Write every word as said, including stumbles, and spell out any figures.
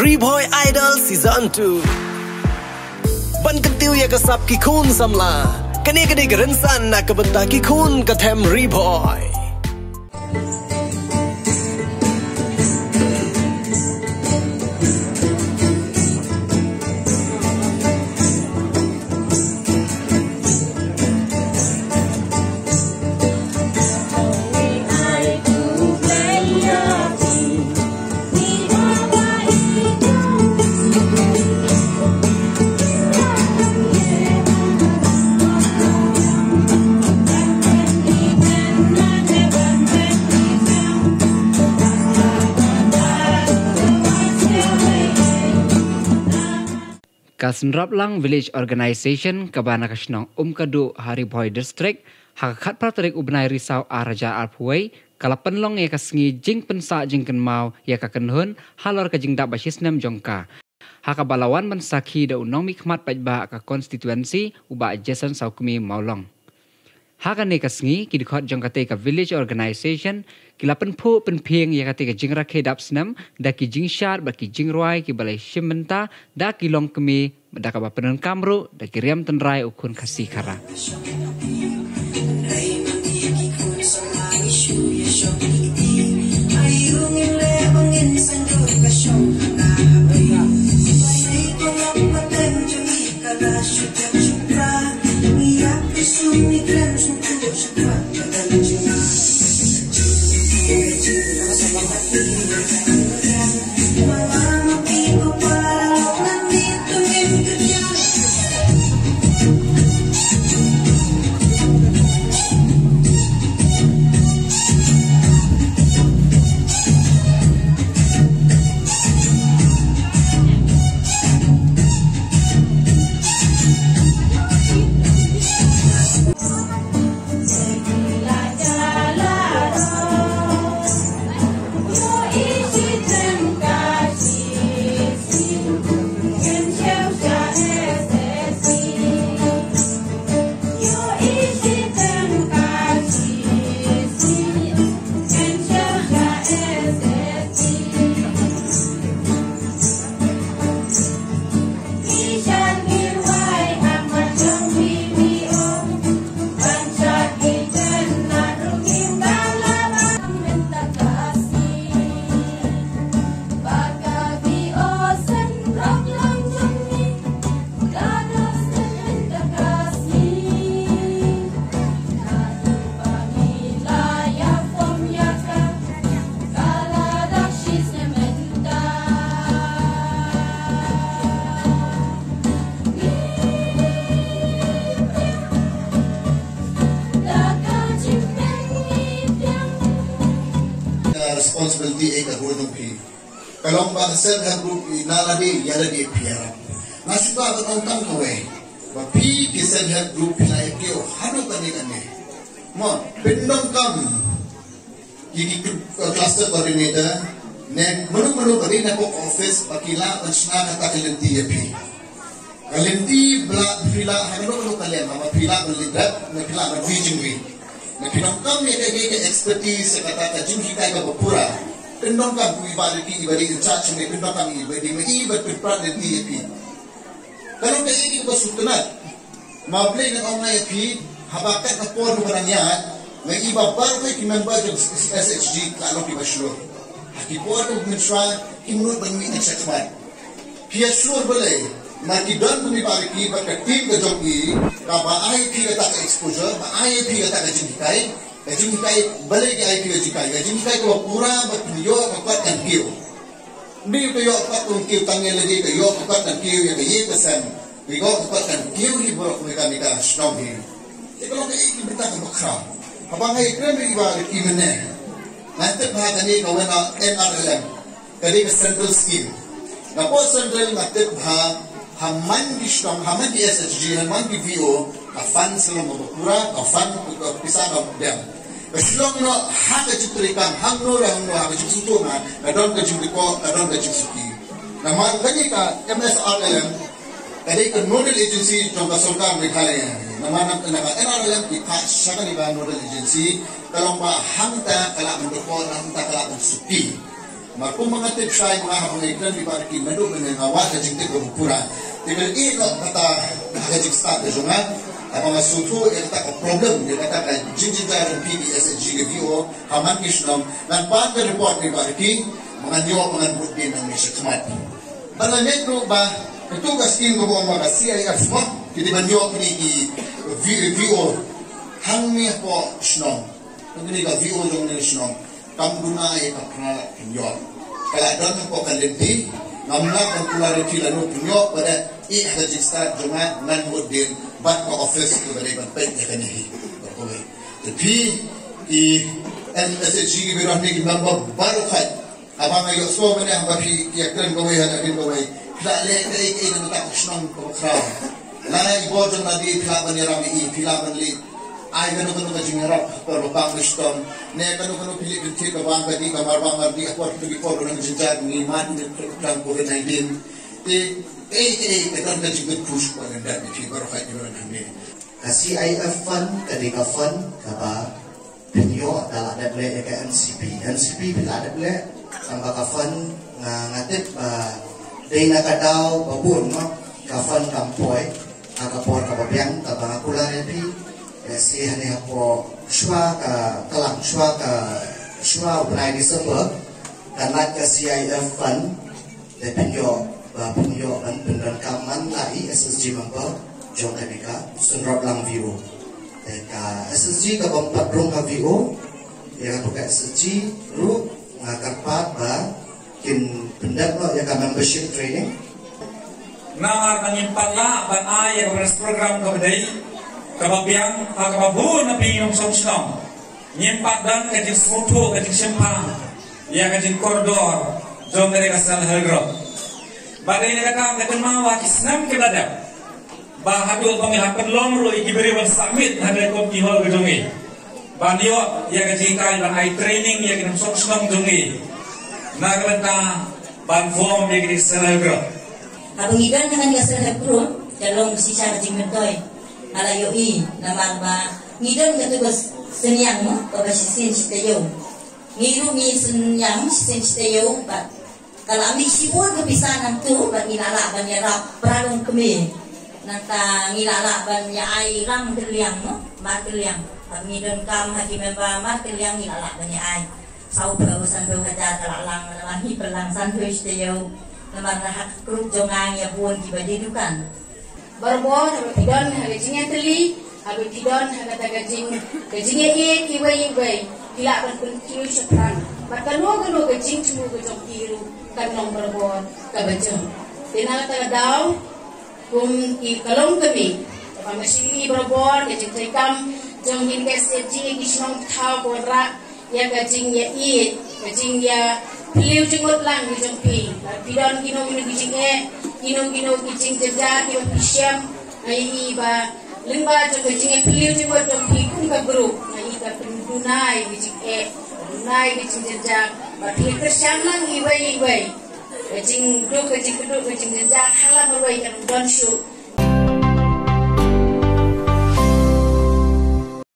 Ri Bhoi Idol Season two. Ban kyntiew ïa ka sap ki khun samla. Kane ka dei ka rynsan na ka bynta ki khun ka them Ri Bhoi. Ka Synraplang Village Organization kaba na ka shnong Umkadu ha Ri Bhoi District, ha ka khatphra tarik u bnai Risaw ar hajar arphew wei, ka la pynlong ïa ka sngi jingpynsah jingkynmaw ïa ka kynhun halor ka jingdap ba shisnem jong ka. Ha kaba la wan ban sakhi da u nongmihkhmat paidbah ka constituency u Bah Jason Sawkmie Mawlong. Ha kane ka sngi ki dkhot jong kata ka village organization ki la pynphuh pynphieng ïa kata ka jingrakhe dap snem da ki jingshad bad ki jingrwai kiba la shim bynta da ki longkmie, da kaba pyndonkam ruh da ki riam tynrai u khun Khasi Khara. Responsibility e ka hur dong phi. Ka long ba ka self help group i na lade ïa lade phi ïarap. Nga shu ba ban ong tang kawei. Ba phi ki self help group phi la ïa kiew haduh kane kane. Mo, pyndonkam ïa ki, uh, cluster coordinator ne mano mano ba dei na ka office ba ki lah ban shna kata ka lynti ïa phi. Ka lynti ba la phi lah ha kano kano ka lem, haba phi lah ban lynti, ne phi lah ban ri jingri. Ne phi donkam ïa ka, ïa ka expertise, ïa kata ka jinghikai kaba pura. Pyndonkam kum i Bah Ricky i ba dei in charge, ne pyndonkam i ba dei ma i ba pynpra lynti ïa phi. Ka long kaei kaba sngewtynnat. Ma Blei ngan ong ïa phi, haba kat ka por ba nang ïaid, nga i ba baroh ki member jong S H G ka long kiba shlur. Ha ki por ba mynshuwa kim nud ban mih shakhmat. Phi ïa shlur balei, ma ki don kum i Bah Ricky bad ka team ka jong i, kaba ai phi kata ka exposure, ba ai phi kata ka jinghikai, ka jinghikai balei ki ai phi ka jinghikai, ka jinghikai kaba pura bad phin ïoh ka kot kan kiew. Ym dei ka ïoh ka kot kan kiew tang ïa lade, ka ïoh ka kot kan kiew ïa ka ïing ka sem. Ka ïoh ka kot kan kiew hi baroh kawei ka mih ka shnong hi. Te ka long kaei ka bynta kaba khraw. Haba nga ïakren bad i Bah Ricky mynne, nga tip ba kane ka wan na N R L M. Ka dei ka central scheme. Nga poi central nga tip ba ha man ki shnong, ha man ki S H G, ha man ki V O, ka fund sa long kaba pura, ka fund ka pisa ka biang. Ka shu long noh ha ka jingtrei kam, hangno re hangno, ha ka jingsngewthuh, ka don ka jingdukor, ka don ka jingsuki. Namar kane ka M S R L M ka dei ka nodal agency jong ka sorkar Meghalaya. Namar na ka N R L M ki phah sha kane ka nodal agency, ka long ba hangta ka lah ban dukor, hangta ka lah ban suki. Mar kumba nga tip shai ba nga hap ban ïa kren, phi Bah Ricky, naduh mynne nga wad ka jingtip kaba pura. Te nga ïeh noh kata ha ka jingstad ka jong nga. Haba nga sngewthuh ïa kata ka problem, ïa kata ka jingjynjar jong phi ki S H G ki V O ha man ki shnong, ngan pan ka report, phi Bah Ricky, ba ngan ïoh ba ngan bud dien nangne shakhmat. Bad nga ngeit ruh ba kato ka skim kaba ong ba ka C I F mo, ki dei ban ïoh kine ki V-, V O hangne hapoh shnong. Hangne ka V O jong kane ka shnong. Kam duna ïa ka phra pynïoh. Ka la don hapoh ka lynti, ngam lah ban kular ïa phi lano pynïoh, bad ïa ha ka jingstad jong nga ngan bud dien bad ka office kaba dei ban peit ïa kane hi. Te phi ki M S H G ki baroh ne ki member baroh khoit, haba nga ïohsngew mynne haba phi ïakren kawei haduh kawei, phi la leh kaei kaei na ka bynta ka shnong kaba khraw. Lada i bor jong lade phi lah ban ïarap ïa i, phi lah ban leit ai kano kano ka jingïarap ha por ba pang ba shitom, ne kano kano phi leit pynthied ka bam ka dih, ka marbam mardih ha por kito ki por ba nang jynjar, ngi mad na ka jingïalang covid nineteen. Te kaei kaei ka don ka jingkyrkhu shuh ba ngan dap ïa phi baroh khoit, ïa baroh hangne. Ka C I F fund ka dei ka fund kaba pynïoh da la dep leh ïa ka M C P. M C P phi la dep leh, tangba ka fund nga, nga tip ba dei na ka daw ba bun, no? Ka fund kam poi ha ka por kaba biang, kaba nga kular ïa phi. Ïa shi hangne hapoh shuwa ka tlang, shuwa ka, shuwa u bnai December, ka nat ka C I F fund. Te pynïoh, ba pynïoh ban pyndonkam man la i S H G member jong kane ka Sundroplang V O. Te ka S H G ka bym pat rung ha V O, ïa kato ka S H G ruh nga kyrpad ba kin pyndep noh ïa ka membership training. Namar ba ngim pat lah ban ai ïa ka awareness program kaba dei kaba biang ha kaba bun na phi nongshong shnong. Ngim pat don ka jingsngewthuh, ka jingshemphang ïa ka jingkordor jong kane ka self help group. Bad dei na kata nga kynmaw ha ki snem kiba la dep, ba haduh ba ngi la pynlong ruh ïa ki briew ban submit ha kane ka community hall ka jong ngi, ban ïoh ïa ka jinghikai ban ai training ïa ki nongshong shnong jong ngi na ka bynta ban form ïa kine ki self help group. Haba ngi don ha kane ka self help group, ka long shisha ka jingmyntoi. Nga la ïohi, namar ba ngi don kato ka synñiang, mo, kaba shisien shi taïew. Ngi ruh ngi synñiang shisien shi taïew, bad ka la mih shibun ka pisa nangto, bad ngi la lah ban ïarap para longkmie. Nangta ngi la lah ban ïa ai rang kylliang, mo, mar kylliang. Haba ngi donkam ha ki member mar kylliang, ngi la lah ban ïa ai sawphew, sanphew hajar ka la lang, namar ngi pynlang sanphew shi taïew. Namar ha ka group jong nga ngi ïa bun kiba die dukan. Barabor haba phi don ha ka jingïatylli, haba phi don ha kata ka jing, ka jingïaieit iwei ïa iwei, phi lah ban pynkiew shaphrang. Bad kano kano ka jingthmu ka jong phi ruh kan long barabor kaba jong. Te na kata ka daw, kum ki, ka long kane, kaba ma shisha barabor ka jingtrei kam jong ngi ka S H G, ki shnong thaw ka wanrah ïa ka jingïaieit, ka jingïaphylliew jingmut lang ki jong phi. Phi don kino kino ki jingeh, kino kino ki jingjynjar kiba phi shem, nga ïohi ba lyngba jong ka jingïaphylliew jingmut jong phi kum ka group, nga ïohi ka pynduna ïa ki jingeh, pynduna ïa ki jingjynjar. Bad phi kyrshan lang iwei iwei. Ka jingduk, ka jingkyrduh, ka jingjynjar ha la marwei kan ym don shuh.